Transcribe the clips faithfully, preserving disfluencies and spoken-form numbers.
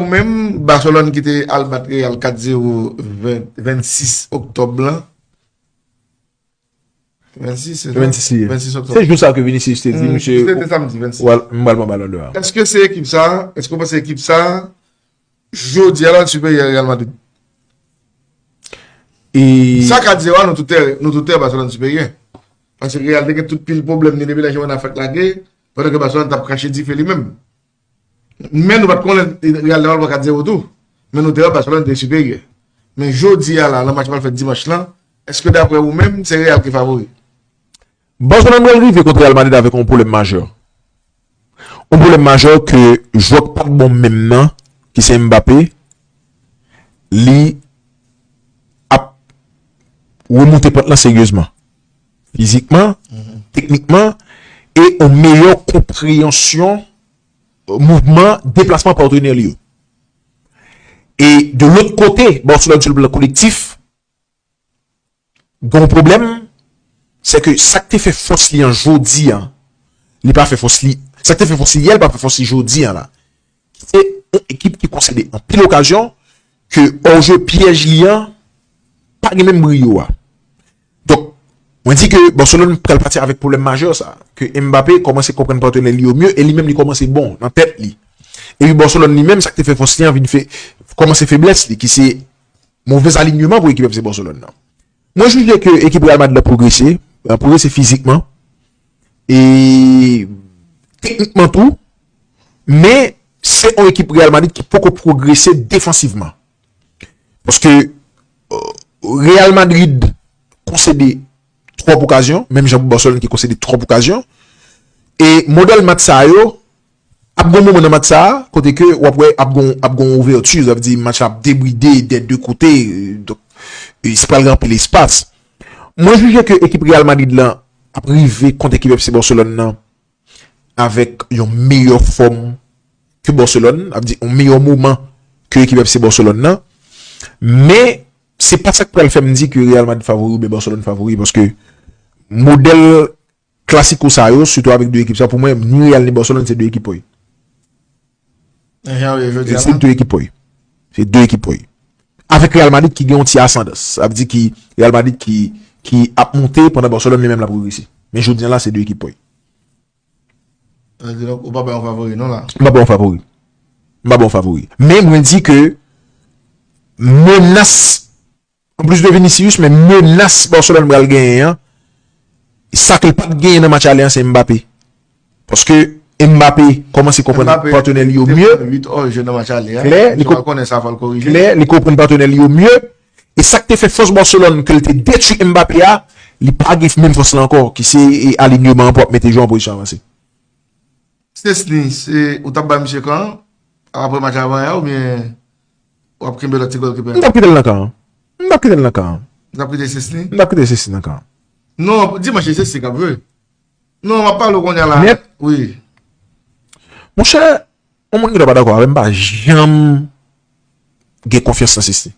Ou menm, Barcelone ki te al bat Real kat zewo ven- vennsis oktòb lan. Vennsis, se sa? Vennsis li ye. Vennsis Se oktòb. Jou sa ke Vinicius te di, Hmm, misye, se te samdi vennsis. Ou al- m pral pran balon dò a. Èske se ekip sa? Èske w panse ekip sa, jodi a la, siperyè Real Madrid? E Sa kat zewo a, nou tout te, nou tout te Barcelone siperyè. Paske Real te gen tout pil pwoblèm ni depi lè Joan fèk lage, pandan ke Barcelone t ap krache dife li menm. Men nou pa t konnen Real te pral pran kat zewo tou. Men nou te wè Barcelone te siperyè. Men jodi a la, nan match pral fèt dimanch lan, èske daprè ou menm, se Real ki favori? Barcelone pral rive kont Real Madrid avèk yon pwoblèm majè. Yon pwoblèm majè ke jwè k pa t bon menm nan, ki se Mbappé, li ap remonte pant lan seryezman. Fizikman, teknikman, e yon meyè konpreyansyon mouvman, deplasman patnè li yo. E de lòt kote, Barcelone sou le plan kolektif, gen yon pwoblèm, se ke sa k te fè fòs li an jodi an, li pa fè fòs li, sa k te fè fòs li yè, li pa fè fòs li jodi an la. Se yon ekip ki konsede anpil okazyon, ke òje pyèj li an pa gen menm briyo a. Donk, mwen di ke Barcelone pral pati avèk pwoblèm majè sa, ke Mbappé kòmanse konprann patnè li yo mye, e li menm li kòmanse bon nan tèt li. Epi Barcelone li menm, sa k te fè fòs li an vin fè, kòmanse feblès li, ki se movèz alinyeman pou ekip F C Barcelone nan. Mwen jije ke ekip Real Madrid la pwogrese, pwogrese fizikman, e teknikman tou, men se yon ekip Real Madrid ki poko pwogrese defansivman. Paske euh, Real Madrid konsede twòp okazyon, menm jan pou Barcelone ki konsede twòp okazyon. E modèl match sa yo, ap gon moman nan match sa a, kote ke w ap wè ap gon ap gon ouvèti, sa vle di match la ap debride dè de kote, donk e se pral gen anpil espas. Mwen jije ke ekip Real Madrid lan ap rive kont ekip F C Barcelone nan avèk yon meyè fòm ke Barcelone, ap di yon meyè moman ke ekip F C Barcelone nan. Men se pa sa k pral fè m di ke Real Madrid favori oubyen Barcelone favori, paske modèl klasiko sa yo, sitou avèk de ekip sa, pou mwen, ni Real ni Barcelone, se de ekip pòy. Jan w ye jodi a Se la? de ekip pòy. Se de ekip pòy. Avèk Real Madrid ki gen yon ti asandans. Sa vle di ki Real Madrid ki, ki ap monte pandan Barcelone li menm l ap regrese. Men jodi a la, se de ekip pòy. Sa vle di, donk, ou pa bay yon favori, non, la? M pa ba yon favori. M pa ba yon favori. Men mwen di ke menas, anplis de Vinicius, men menas Barcelone pral genyen an, sa ke l pa t genyen nan match ale an, se Mbappé. Paske Mbappé kòmanse konprann Mbappé patnè li yo te mye. Pran uit òje nan match ale a. Klè, li Misye pa ko- konnen sa, fò l korije. Klè, li konprann patnè li yo mye. E sa k te fè fòs Barcelone, ke l te detwi Mbappé a, li pa gen menm fòs la ankò, ki se e, alinyeman an pou ap mete jwè an pozisyon avanse. Sesni, se ou t ap bay misye kan apre match avan yè oubyen w ap kenbe lòt ti golkipa? M t ap kite l nan kan an. M t ap kite l nan kan an. Ou t ap kite Sesni? M t ap kite Sesni nan kan an. Non, dimanch se Sesni k ap jwe. Non, m ap pale w kounye a la. Nèt. Wi. Monchè, yon moun ki ta pa dakò avè m, m pa janm gen konfyans nan Sesni.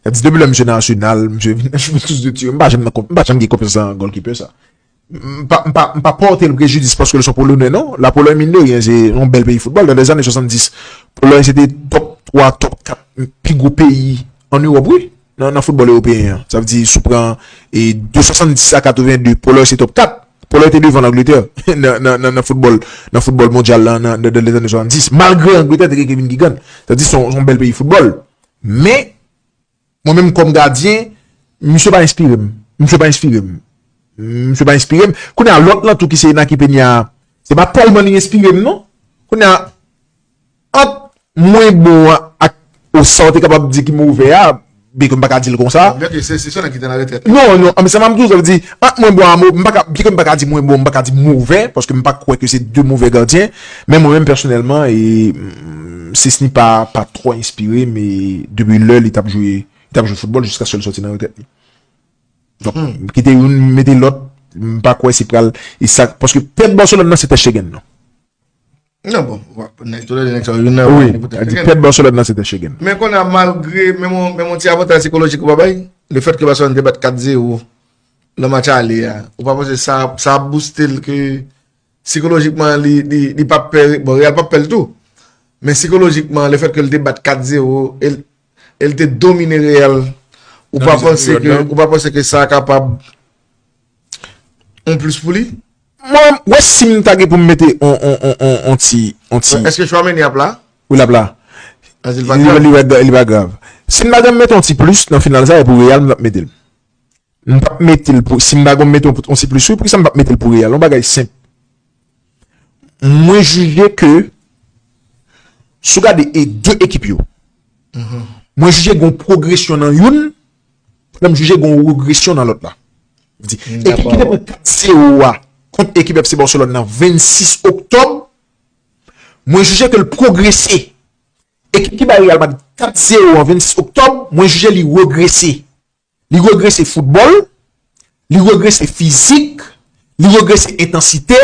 Sa di depi lè misye nan Arsenal, misye vin nan Juventus de Turin, m pa janm nan konf- m pa janm gen konfyans nan golkipa sa. M pa, m pa, m pa pòte l prejidis paske l se yon Polonè, non. La Pologne, mine de rien, se yon bèl peyi foutbòl. Nan lèzane swasanndis, Polòy se te top twa, top kat pi gwo peyi an Ewòp, wi, nan, nan foutbòl ewopeyen an. Sa vle di, si w pran e, de swasanndis a katrevenndez, Polòy se top kat. Polòy te devan Langletè nan, nan, nan, nan foutbòl, nan foutbòl mondyal la nan, nan, nan lèzane swasanndis. Malgre Angletè te gen Kevin Keegan. Sa vle di, se yon, se yon bèl peyi foutbòl. Men, mwen menm kòm gadyen, misye pa enspire m. Misye pa enspire m. Misye pa enspire m. Kounye a, lòt lan tou ki se Naky Peña, se pa tèlman li enspire m, non. Kounye a, ant mwen bon an ak ou sa w te kapab di ki move a, byen ke m pa ka di l konsa. Byen ke se, se sèlman ki te nan retrèt. Non, non, an, men sa m ap di w, sa vle di, ant mwen bon a mo-, m pa ka, byen ke m pa ka di mwen bon, m pa ka di move, paske m pa kwè ke se de move gadyen, men mwen menm pèsonèlman, e, mm, Sesni pa, pa twò enspire m, e depi lè li t ap jwe, li t ap jwe foutbòl jiskaske l sòti nan retrèt li. Donk, m kite youn, m mete lòt, m pa kwè se pral, e sa, paske tèt Barcelone nan se Ter Stegen nan. Non, bon, w ap, nèg, tout lè nèg sa yo, youn nan Wi, yo pou sa di Ter Stegen. Tèt Barcelone nan se Ter Stegen. Men konnen malgre, men yon, men yon ti avantaj sikolojik ou pa bay, le fèt ke Barcelone te bat kat zewo nan match ale a, ou pa panse sa, sa ap booste l ke sikolojikman li, li, li p ap pè, bon, Real p ap pè l tou. Men sikolojikman, lefètke l te bat kat zewo, e l, e l te domine Real, ou pa panse ke, ou pa panse ke sa kapab yon plis pou li? Mwen, wè, si m ta gen pou m mete on, on, on, on, on ti, on ti. Èske Tchouaméni ap la? Wi, l ap la. Li pa grav. Li pa grav. Si m ta gen mete on ti plis nan final sa, e pou Real m t ap mete l. M t ap mete l pou, si m ta gen mete on, on ti plis, wi, poukisa m t ap mete l pou Real? Yon bagay senp. Mwen jije ke, si w gade e de ekip yo, mwen jije gen yon pwogresyon nan youn, pandan m jije gen yon regresyon nan lòt la. Di, ekip ki te pran kat zewo a kont ekip F C Barcelone nan vennsis oktòb, mwen jije ke l pwogrese. Ekip ki bay Real Madrid kat zewo an vennsis oktòb, mwen jije li regrese. Li regrese foutbòl, li regrese fizik, li regrese entansite,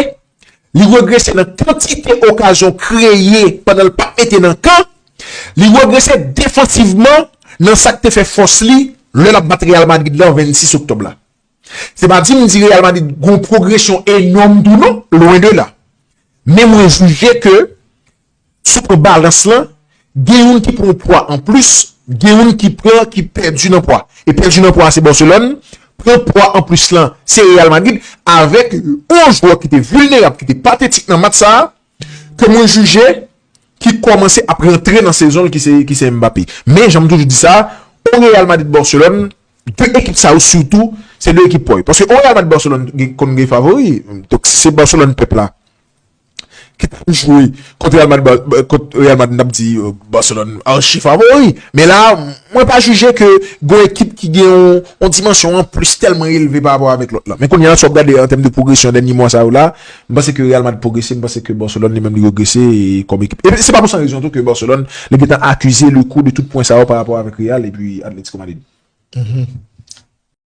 li regrese nan kantite okazyon kreye pandan l p ap mete nan kan, li regrese defansivman nan sa k te fè fòs li lè l ap bat Real Madrid la vennsis oktòb la. Se pa di m di Real Madrid gen yon pwogresyon enòm tou non, lwen de la. Men mwen jije ke, si w pran balans lan, gen youn ki pran yon pwa anplis, gen youn ki pran, ki pèdi nan pwa. E pèdi nan pwa a se Barcelone, pran pwa anplis lan se Real Madrid, avèk yon jwè ki te vilnerab, ki te patetik nan match sa a, ke mwen jije ki kòmanse ap rantre nan sezon l ki se, ki se Mbappé. Men, jan m toujou di sa, o Real Madrid Barcelone, de ekip sa yo sitou, se de ekip pòy. Paske o Real Madrid Barcelone gen, konn gen favori. Donk, si se Barcelone pèp la ki t ap jwe kont Real Madrid, kont Real Madrid, n ap di euh, Barcelone achi favori. Men la, mwen pa jije ke gen ekip ki gen yon, yon dimansyon an plis tèlman elve pa rapò avèk lòt la. Men kounye a, si w ap gade an tèm de pwogresyon dènye mwa sa yo la, m panse ke Real Madrid pwogrese, m panse ke Barcelone li menm li regrese e kòm ekip. E se pa pou san rezon tou ke Barcelone li gentan akize le kou de tout pwen sa yo pa rapò avèk Real epi Atletico Madrid.